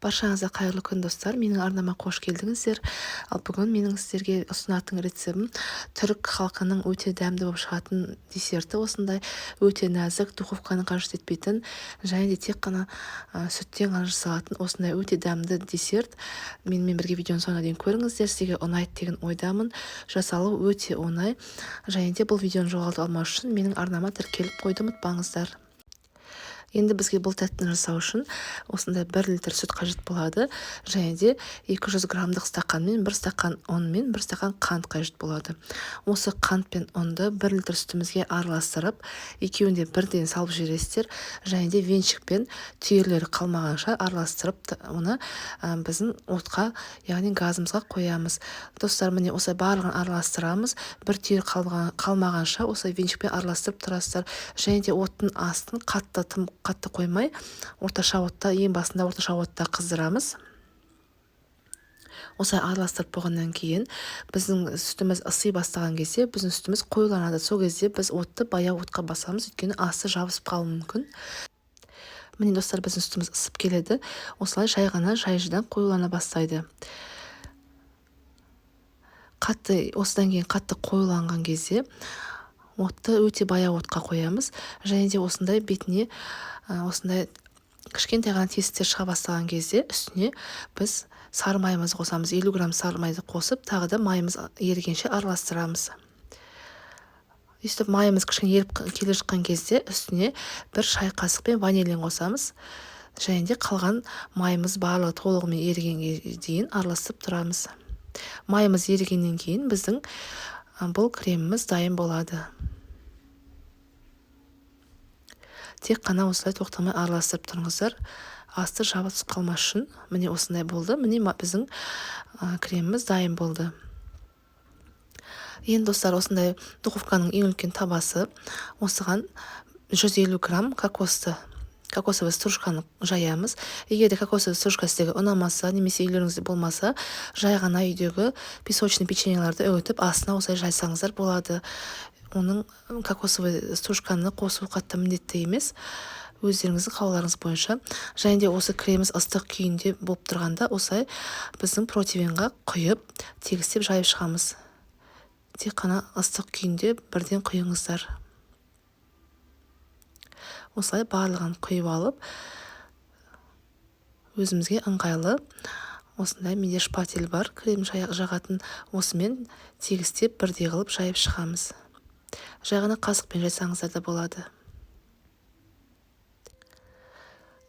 Баршаңызға қайырлы күн, достар! Менің арнама қош келдіңіздер. Ал бүгін менің сіздерге ұсынатын рецептім түрік халқының өте дәмді болып шығатын десерті. Осындай өте нәзік, духовканы қажет етпейтін және де тек қана сүттен ғана жасалатын осындай өте дәмді десерт. Менімен бірге видеоның соңына дейін көріңіздер, сізге ұнайды деген ойдамын. Жасалуы өте оңай. Және де бұл видеоны жоғалтып алмау үшін менің арнама тіркеліп қоюды ұмытпаңыздар. Енді бізге бұл тәттіні жасау үшін осындай 1 литр сүт қажет болады. Және де 200 граммдық стақанмен 1 стақан ұн мен 1 стақан қант қажет болады. Осы қант пен ұнды 1 литр сүтімізге араластырып, екеуін де бірден салып жібересіздер. Және де венчикпен түйірлері қалмағанша араластырып, оны біздің отқа, яғни газымызға қоямыз. Достар, міне осылай барлығын араластырамыз. Бір түйір қалмағанша осылай венчикпен араластырып тұрасыздар. Және де оттың астын қатты, тым қатты қоймай, орташа отта, ең басында орташа отта қыздырамыз. Осылай араластырып болғаннан кейін біздің сүтіміз ысы бастаған кезде біздің сүтіміз қоюланады. Сол кезде біз отты баяу отқа басамыз, өйткені асты жабысып қалуы мүмкін. Міне, достар, біздің сүтіміз ысып келеді. Осылай жай ғана жай-жайдан қоюлана бастайды. Осыдан кейін қатты қоюланған кезде отты өте баяу отқа қоямыз. Және де осындай бетіне, осындай кішкентай ғана тесіктер шыға бастаған кезде үстіне біз сары майымызды қосамыз. 50 грамм сары майды қосып, тағы да майымыз ерігенше араластырамыз. Өйстіп майымыз кішкене еріп келе жатқан кезде үстіне бір шай қасықпен ванилин қосамыз. Және де қалған майымыз барлығы толығымен ерігенге дейін араластырып тұрамыз. Майымыз ерігеннен кейін біздің бұл креміміз дайын болады. Тек қана осылай тоқтамай араластырып тұрыңыздар. Асты жабысып қалмас үшін. Міне осындай болды. Міне біздің креміміз дайын болды. Енді, достар, осындай духовканың ең үлкен табасы. Осыған 150 грамм кокосовый стружканы жаямыз. Егер де кокосовый стружка сіздерге ұнамаса, немесе үйлеріңізде болмаса, жай ғана үйдегі песочный печеньелерді үгітіп, астына осылай жайсаңыздар болады. Оның кокосовый стружканы қосу қатты міндетті емес, өздеріңіздің қалауларыңыз бойынша. Және де осы креміміз ыстық күйінде болып тұрғанда осылай біздің противенға құйып, тегістеп жайып шығамыз. Тек қана ыстық күйінде бірден құйыңыздар. Осылай барлығын құйып алып, өзімізге ыңғайлы осындай менде шпатель бар, крем жағатын, осымен тегістеп бірдей қылып жайып шығамыз. Жай ғана қасықпен жайсаңыздар да болады.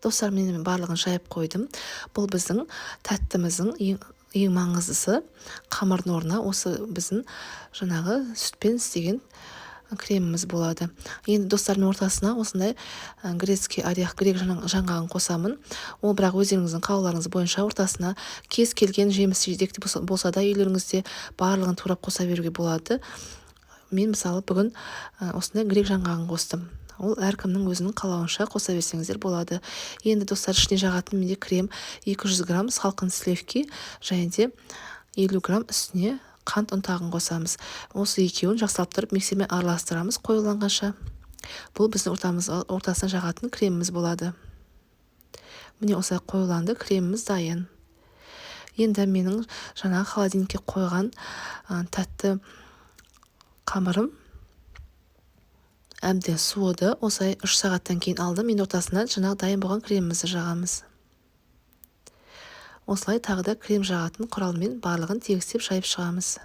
Достар, мен барлығын жайып қойдым. Бұл біздің тәттіміздің ең маңыздысы, қамырдың орнына осы біздің жаңағы сүтпен істеген креміміз болады. Енді достардың ортасына осындай грецкий орех, грек жаңғағын қосамын. Ол бірақ өздеріңіздің қалауларыңыз бойынша ортасына кез келген жеміс жидек болса да үйлеріңізде барлығын турап қоса беруге болады. Мен мысалы бүгін осындай грек жаңғағын қостым. Ол әркімнің өзінің қалауынша қоса берсеңіздер болады. Енді, достар, ішіне жағатын менде крем 200 грамм салқын сливки және де 50 грамм үстіне қант ұнтағын қосамыз. Осы екеуін жақсылап тұрып миксермен араластырамыз қоюланғанша. Бұл біздің ортасына жағатын креміміз болады. Міне осылай қоюланды, креміміз дайын. Енді менің жаңағы холодильникке қойған тәтті қамырым әбден суыды. Осылай 3 сағаттан кейін алдым. Енді ортасына жаңағы дайын болған кремімізді жағамыз. Осылай тағы да крем жағатын құралмен барлығын тегістеп жайып шығамыз.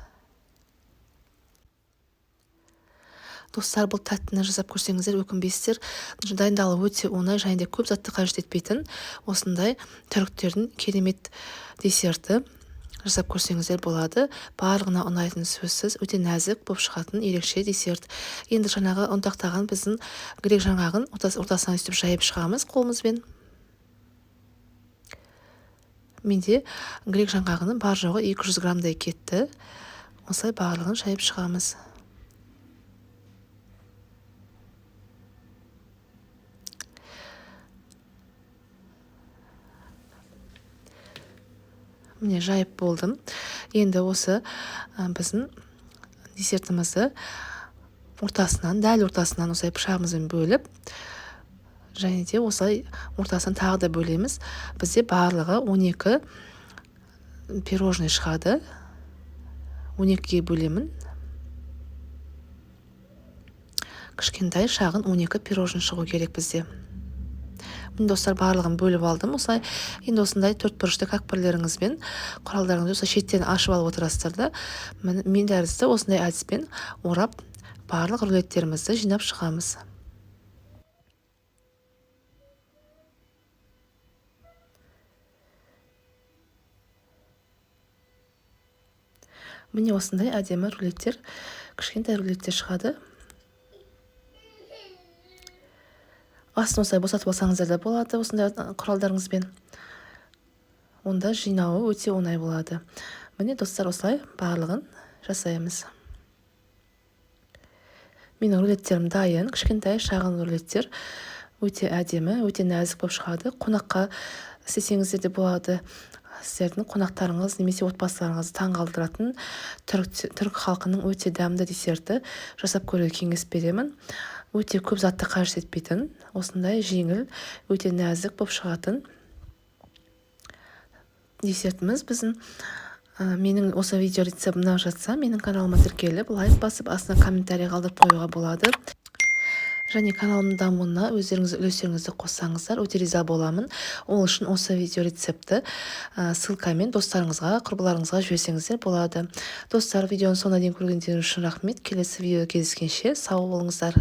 Достар, бұл тәттіні жасап көрсеңіздер өкінбейсіздер. Дайындалуы өте оңай және де көп затты қажет етпейтін осындай түріктердің керемет десерті жасап көрсеңіздер болады. Барлығына ұнайтын сөзсіз, өте нәзік болып шығатын ерекше десерт. Енді жаңағы ұнтақтаған біздің грек жаңғағын ортасынан өстіп жайып шығамыз қолымызбен. Менде грек жаңғағының бар жоғы 200 граммдай кетті. Осылай барлығын жайып шығамыз. Міне жайып болдым. Енді осы біздің десертімізді дәл ортасынан осылай пышағымызбен бөліп, Және де осылай ортасынан тағы да бөлеміз. Бізде барлығы 12 пирожный шығады. 12-ге бөлемін. Кішкентай шағын 12 пирожный шығу керек бізде. Міне достар, барлығын бөліп алдым осылай. Енді осындай төрт бұрышты кәкпірлеріңізбен, құралдарыңызбен осылай шеттен ашып алып отырасыздар да, міне мен тәрізді осындай әдіспен орап барлық рулеттерімізді жинап шығамыз. Міне осындай әдемі рулеттер, кішкентай рулеттер шығады. Астын осылай босатып алсаңыздар да болады осындай құралдарыңызбен. Онда жинауы өте оңай болады. Міне достар, осылай барлығын жасаймыз. Менің рулеттерім дайын, кішкентай шағын рулеттер, өте әдемі, өте нәзік болып шығады. Қонаққа істесеңіздер де болады. Сіздердің қонақтарыңыз немесе отбасыларыңызды таңғалдыратын түрік халқының өте дәмді десерті жасап көруге кеңес беремін. Өте көп затты қажет етпейтін, осындай жеңіл, өте нәзік болып шығатын десертіміз біздің. Менің осы видео рецептім ұнап жатса, менің каналыма тіркеліп, лайк басып, астына комментарий қалдырып қоюға болады. Және каналымның дамуына өздеріңіз үлестеріңізді қоссаңыздар, өте риза боламын. Ол үшін осы видео рецептті ссылкамен достарыңызға, құрбыларыңызға жіберсеңіздер болады. Достар, видеоның соңына дейін көргендеріңіз үшін рахмет. Келесі видеода кездескенше сау болыңыздар.